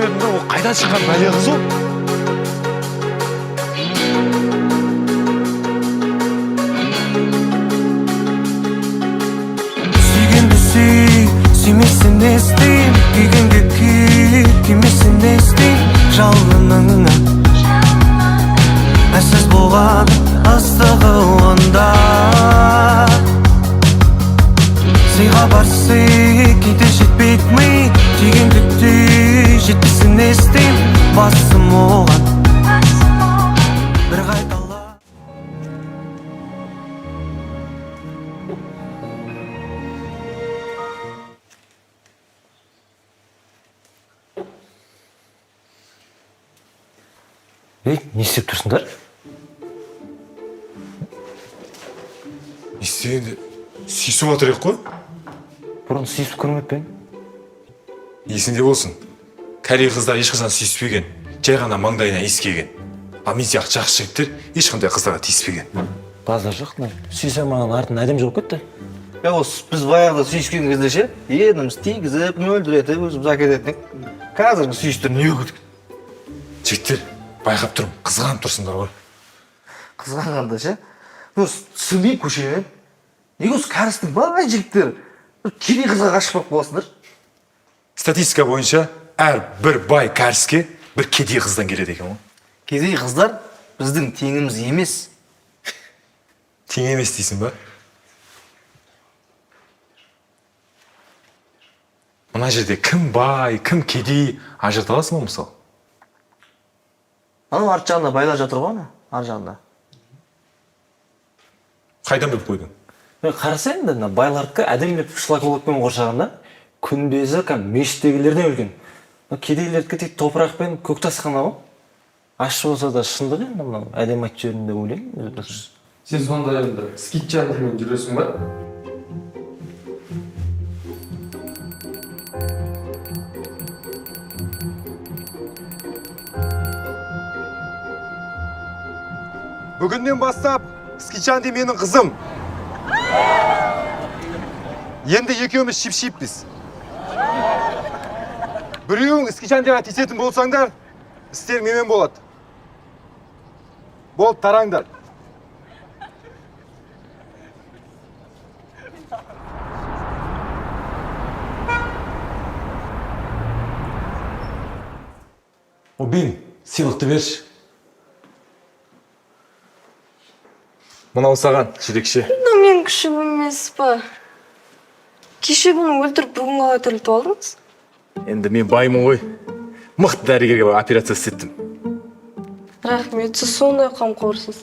Түсінбедім да, ол қайдан шыққан бәле қыз ол? Сүйгенді сүй, сүймесін не істейм? Күйгенге күй, күймесін не істейм? Жалыныңа әлсіз болған ыстығы онда. Сыйға бар сый, кейде жетпейді ми. Түйгенді түй, жетпесін не істейм? Басым оған бір қайтала. Ей, не істеп тұрсыңдар? Не істегенде, сүйісіп жатыр едік қой. Бұрын сүйісіп көрмеп пе едің? Есіңде болсын, кәрей қыздар ешқашан сүйіспеген, жай ғана маңдайына иіскеген. Ал мен сияқты жақсы жігіттер ешқандай қыздарға тиіспеген. Базар жоқ, мына сүйісе алмаған артын әдемі жауып кетті. Е, осы біз баяғыда сүйіскен кезде ше, ерніміз тигізіп, мөлдіретіп, өзіміз әкететін едік. Қазіргі сүйістер не өкідік? Жігіттер, байқап тұрмын, қызғанып тұрсыңдар ғой. Қызғанғанда ше, ну түсінбеймін, көшемен неге осы кәрістің бай жігіттері бір кедей қызға ғашық болып қаласыңдар? Статистика бойынша, әр бір бай кәріске бір кедей қыздан келеді екен ғой. Кедей қыздар біздің теңіміз емес. Тең емес дейсің ба? Мына жерде кім бай, кім кедей, ажырата аласың ба, мысалы? Анау арт жағында байлар жатыр ғой, ана ар жағында. Қайдан біліп қойдың? Мен қараса енді, мына байлардікі әдемілеп шлакоблокпен қоршаған да, күмбезі кәдімгі мешіттегілерден үлкен. Мына кедейлердікі тек топырақ пен көк тас қана ғой. Ащы болса да шындық енді мынау, әдемі айтып жібердім деп ойлаймын. Сен сонда енді скитчанмен жүресің ба? Бүгіннен бастап Скичанди менің қызым. Енді екеуміз шип-шиппіз. Біреуің Скичандиға тиісетін болсаңдар, істер менімен болады. Болды, тараңдар. Обин, сыйлықты берші. Мынау саған, жирекше. Мынау менің күшігім емес па? Кеше бұны өлтіріп, бүгін қалай тірілтіп алдыңыз? Енді мен баймын ғой. Мықты дәрігерге барып операция істеттім. Рахмет, сіз сондай қамқорсыз.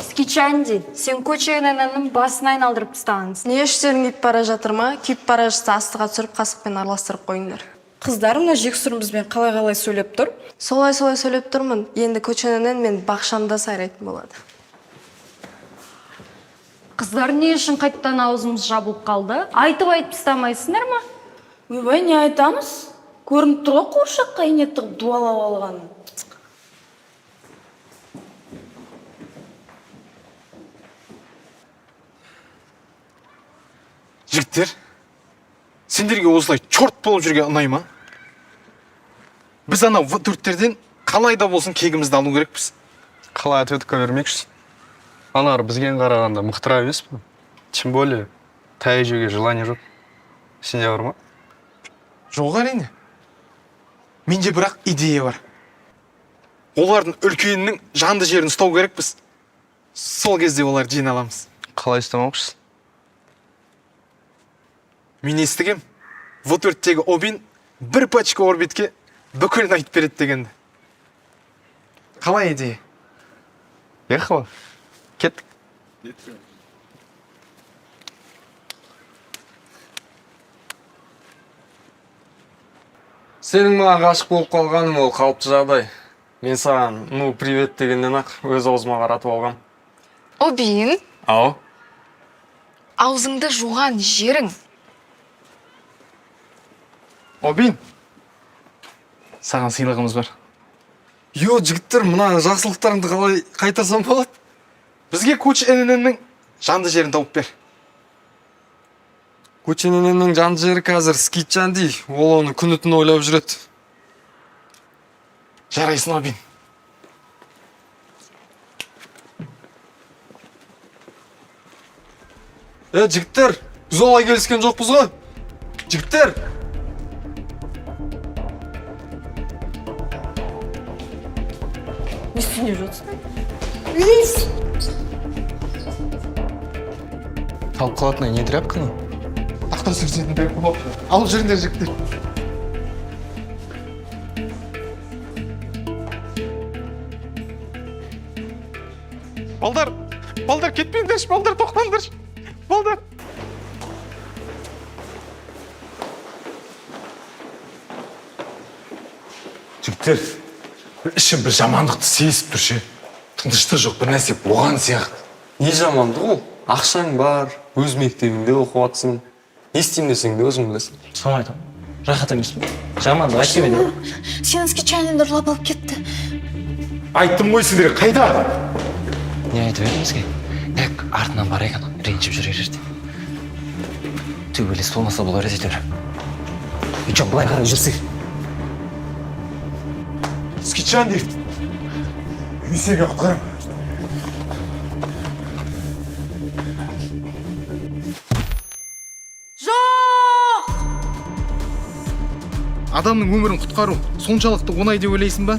Скичанди, сен Кочененің басын айналдырып тастағансың. Не, іштерің күйіп бара жатыр ма? Күйіп бара жатса, астыға түсіріп, қасықпен араластырып қойыңдар. Қыздар, мына жексұрын бізбен қалай қалай сөйлеп тұр? Солай солай сөйлеп тұрмын. Енді Көчененен мен бақшамда сайрайтын болады. Қыздар, не үшін қайтадан аузымыз жабылып қалды? Айтып айтып тастамайсыңдар ма? Ойбай, не айтамыз? Көрініп тұр ғой қуыршаққа ине тығып дуалап алғанын. Жігіттер, сендерге осылай черт болып жүрген ұнай ма? Біз анау В төрттерден қалай да болсын кегімізді алу керекпіз. Қалай ответка бермекшісің? Аналар бізге қарағанда мықтырақ емес пе? Тем более таяқ жеуге желание жоқ. Сенде бар ма? Жоқ, әрине. Менде бірақ идея бар. Олардың үлкенінің жанды жерін ұстау керекпіз. Сол кезде олар жеңе аламыз. Қалай ұстамақшысың? Мен естігем, В төрттегі Обин бір пачка орбитке бүкілін айтып береді дегенді. Қалай идея? Ехала. Кеттік. Сенің маған ғашық болып қалғаның ол қалыпты жағдай. Мен саған «ну привет» дегеннен ақ өз аузыма қаратып алғам. Обин, Ау. аузыңды жуған жерің. Обин, саған сыйлығымыз бар. Йо, жігіттер, мына жақсылықтарыңды қалай қайтарсам болады? Бізге Коч ННН-нің жанды жерін тауып бер. Көчененің жан жері қазір Скитжанди. Ол оны күні түні ойлап жүреді. Жарайсың, Обин. Е, жігіттер, біз олай келіскен жоқпыз ғой. Жігіттер! Не істейін деп жатсың? Талып қалатындай не тряпканы? Тақта сүртетін тряпка болып. Алып жүріңдер, жігіттер. Балдар, балдар, кетпеңдерші, балдар, тоқтаңдаршы. Балдар. Жігіттер, бір ішім бір жамандықты сезіп тұр ше. Тыныштық жоқ, бір нәрсе болған сияқты. Не жамандық ол? Ақшаң бар, өз мектебіңде оқып жатсың. Не істеймін десең де өзің білесің. Соны айтамын, рахат емес пе? Жамандық айтып еді. Сенің скетчаңды ұрлап алып кетті. Айттым ғой сендерге, қайда? Не айтып едің бізге? Так, артынан барайық, ана ренжіп жүрер ертең. Төбелес болмаса болар еді әйтеуір. Жоқ, былай қарай жүрсек. Скитжан дейді. Мен сені құтқарамын. Жоқ! Адамның өмірін құтқару соншалықты оңай деп ойлайсың ба?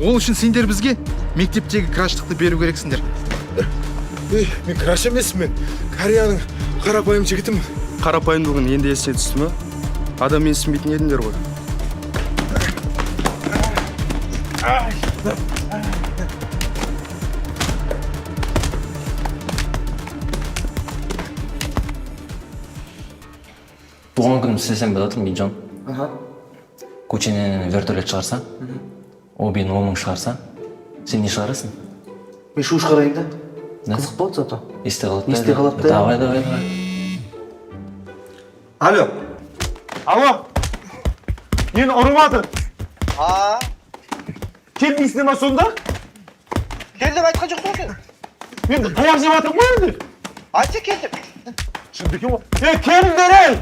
Ол үшін сендер бізге мектептегі краштықты беру керексіңдер. Ей, мен краш емеспін, мен Кореяның қарапайым жігітімін. Қарапайымдылығын енді есіне түсті ме? Адам менсінбейтін едіңдер ғой. Туған күнім істесем деп жатырмын, Бинжон. Көченен вертолет шығарса, Обин 10 000 шығарса, сен не шығарасың? Мен шу шығарайын да. Да? Қызық болады зато. Есте қалады да. Есте қалады да. Давай, давай, давай. Алло. Алло, мені ұрып жатыр. А, Келмейсіңдер ма сонда? кел деп айтқан жоқ қой сен. Мен таяқ жеп жатырмын ғой енді. Айтса кел деп. Шынды екен ғой. Ей, келіңдер, ей!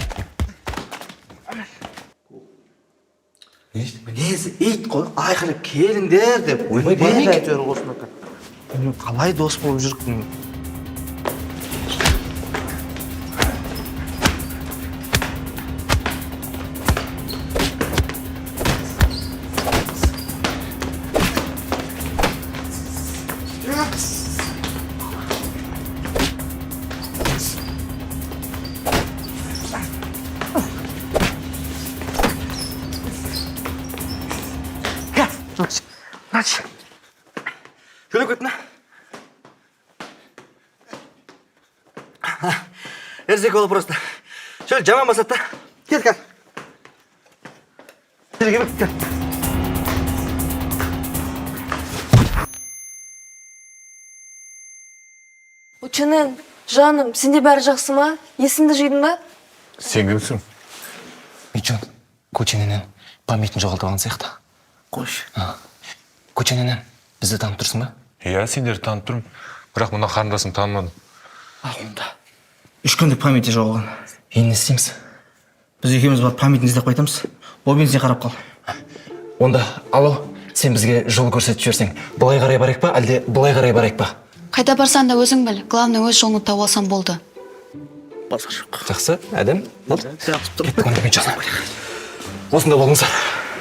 Мінезі ит қой, айқайлап келіңдер деп. Ойбай, бармайық. Әйтеуір осынікі. Білмеймін, қалай дос болып жүрік білмеймін. Нач. Жөлеп кеттің, а? Ерзек ол просто. Шөл жаман басады да. Кел, кел. Кел, кел. Ученен, жаным, сенде бәрі жақсы ма? Есіңді жидың ба? Сен кімсің? Бинжон, Көчененен памятін жоғалтып алған сияқты. Қойшы. Көчененен, бізді танып тұрсың ба? Иә, сендерді танып тұрмын. Бірақ мына қарындасымды танымадым. А, онда. 3 күндік памяти жоғалған. Енді не істейміз? Біз екеуміз барып памятін іздеп қайтамыз. Обин, сен қарап қал. Онда, алло, сен бізге жол көрсетіп жіберсең, былай қарай барайық па, әлде былай қарай барайық па? Қайда барсаң да өзің біл. Главное, өз жолыңды тауып алсаң болды. Базар жоқ. Жақсы, әдем. Болды. Кеттік онда, Бинжон. Осында болыңыздар.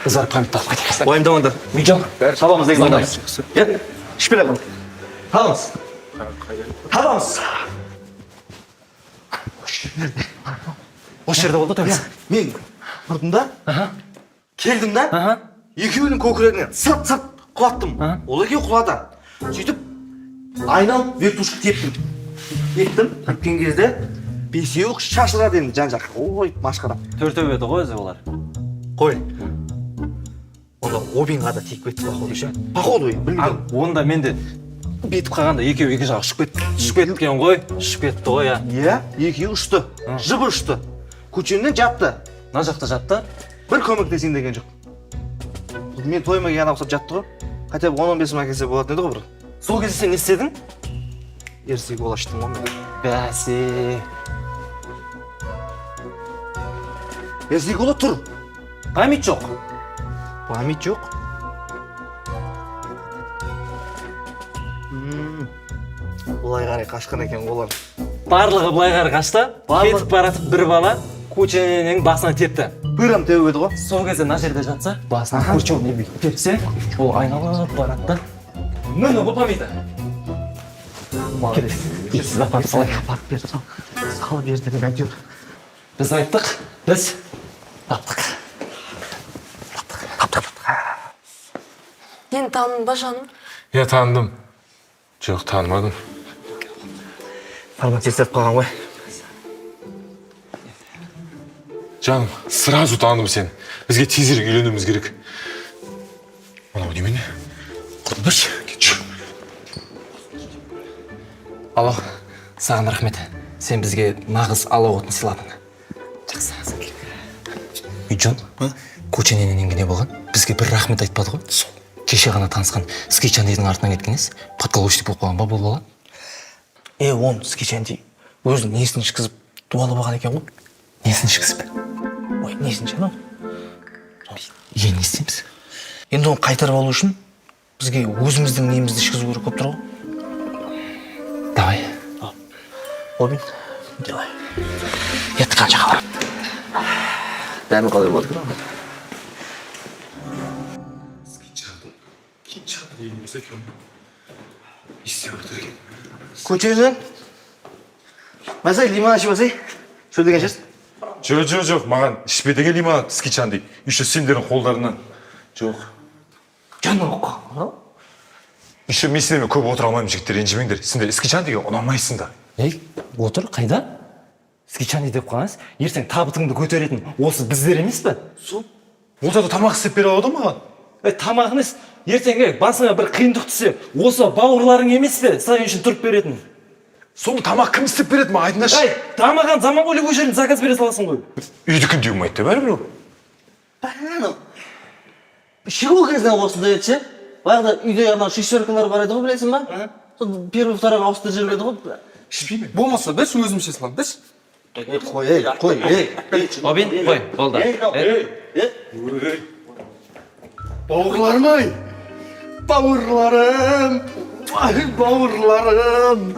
Біз барып памятті алып қайтайық. Уайымдамаңдар. Бинжон, Табамыз деген табамыз. Иә? Ішпей ақ Табамыз. Табамыз. Осы жерде болды ғой. Мен тұрдым да, келдім да, екеуінің көкірегінен сырт-сырт құлаттым. Ол екеуі құлады. Сөйтіп айналып вертушка тептім. Тептім, тепкен кезде бесеуі шашырады енді жан жаққа. Ой, масқара. Төртеу еді ғой өзі олар. Қой. Онда Обинға да тиіп кетті, походу, ше. Походу, білмеймін. Онда мен де бүйтіп қалғанда екеуі екі жаққа ұшып кетті. Ұшып кеткен ғой, ұшып кетті ғой, иә. Иә, екеуі ұшты. Жыбы ұшты. Көчемнен жатты. Мына жақта жатты. Бір көмектесейін деген жоқ. Мен тойыма келген ұқсап жатты ғой. Хотя бы 10-15 мың әкелсе болатын еді ғой бір. Сол кезде сен не істедің? Ерсек ол аштым ғой мен. Бәсе. SD кола тұр. Память жоқ. Память жоқ. Былай қарай қашқан екен олар. Барлығы былай қарай қашты. Барлығы- Кетіп баратып бір бала Кучененің басына тепті. Пырам теуіп еді ғой. Сол кезде мына жерде жатса, басына Кучене бүйтіп тепсе, ол айналып барады да. Міне, бұл памяті. Молодец. Сіз апарып салайық. Апарып бер, сал. Салып бер деп әйтеуір. Біз айттық, біз таптық. Мені таныдың ба, жаным? Иә, таныдым. Жоқ, танымадым. Формат естіп қалған ғой. Жаным, сразу таныдым сені. Бізге тезірек үйленуіміз керек. Мынау немене? Құртыңдаршы, кетші. Алло, саған рахмет. Сен бізге нағыз алау отын сыйладың. Жақсы. Үйджон, Кучененің не болған? Бізге бір рахмет айтпады ғой. Сол. Кеше ғана танысқан Скичандидің артынан кеткен ес. Подкаблучник болып қалған ба бұл бала? Е, оны Скичанди өзінің несін ішкізіп дуалап алған екен ғой. Несін ішкізіп? Ой, несін ше анау? Енді не істейміз? Енді оны қайтарып алу үшін бізге өзіміздің немізді ішкізу керек болып тұр ғой. Давай. Обин, делай. Еттік қанша қалар. Дәмі қалай болады екен? Не істеп отыр екен? Көтердің. Масай, лимонад ішіп алсай. Шөлдеген шығарсың. Жоқ, жоқ, жоқ, маған ішпе деген лимонад Скичанди. Еще сендердің қолдарынан. Жоқ. Жанок. Еще мен сендермен көп отыра алмаймын, жігіттер, ренжімеңдер. Сендер Скичандиге ұнамайсыңдар. Ей, отыр, қайда? Скичанди деп қалыңыз. Ертең табытыңды көтеретін осы біздер емес пе? Сол. Ол да тамақ істеп бере алады ғой маған. Ей, тамақ емес. Ертеңге басыңа бір қиындық түссе, осы бауырларың емес пе сен үшін тұрып беретін? Соны тамақ кім істеп береді маған, айтыңдаршы. Ей, дамыған заман ғой, любой жерден заказ бере саласың ғой. Үйдікін деуім айтты бәрібір ол. Анау. Шегу кезінде осындай еді ше. Баяғыда үйде анау шестеркалар бар еді ғой, білесің ба? Сол первый, второйға ауыстырып жібереді ғой. Ішпеймін. Болмаса біз өзімше саламын, біз. Ей, қой, ей, қой, ей. Обин, қой, болды. Ей, ей. Бауырларым ай! Бауырларым! Ай, бауырларым!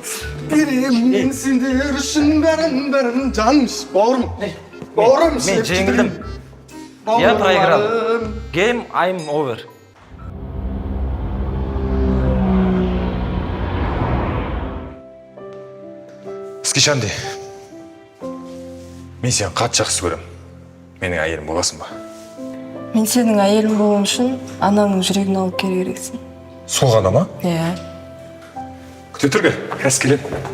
Беремін мен сендер үшін бәрін, бәрін, жаным, бауырым. Бауырым, Мен жеңілдім. Я проиграл. Game I'm over. Скичанди. Мен сені қатты жақсы көремін. Менің әйелім боласың ба? Мен сенің әйелің болуым үшін анаңның жүрегін алып келу керексің. Сол ғана ма? Иә. Күте тұр, кел. Қазір келемін.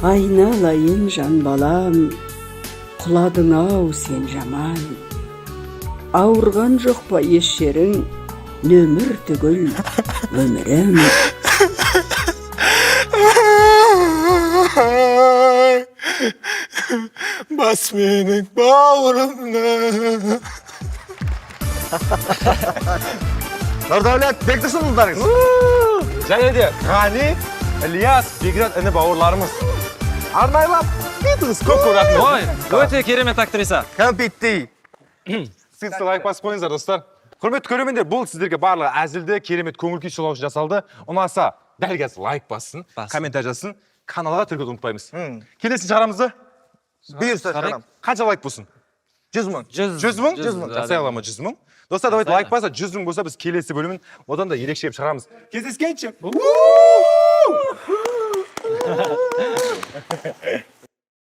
Айналайын жан балам, құладың ау сен жаман. Ауырған жоқ па еш жерің, нөмір түгіл өмірім? Бас менің бауырымды. Нұрдәулет, Бектұрсынұлдарыңыз. Және де Ғани, Ілияс, Бекзат іні бауырларымыз. Арнайлап кетіңіз, көп көп рахмет. Ой, өте керемет актриса. Кәмпиттей. Сіз лайк басып қойыңыздар, достар. Құрметті көрермендер, бұл сіздерге барлығы әзілді, керемет көңіл күй сыйлау үшін жасалды. Ұнаса, дәл қазір лайк бассын, комментарий жазсын, каналға тіркелуді ұмытпаймыз. Келесі шығарамызды Бұйырса шығарамыз. Қанша лайк болсын? 100 000. 100 000? 100 000. Жасай ала ма 100 000? Достар, давайте лайк басса, 100 000 болса, біз келесі бөлімін одан да ерекше етіп шығарамыз. Кездескенше.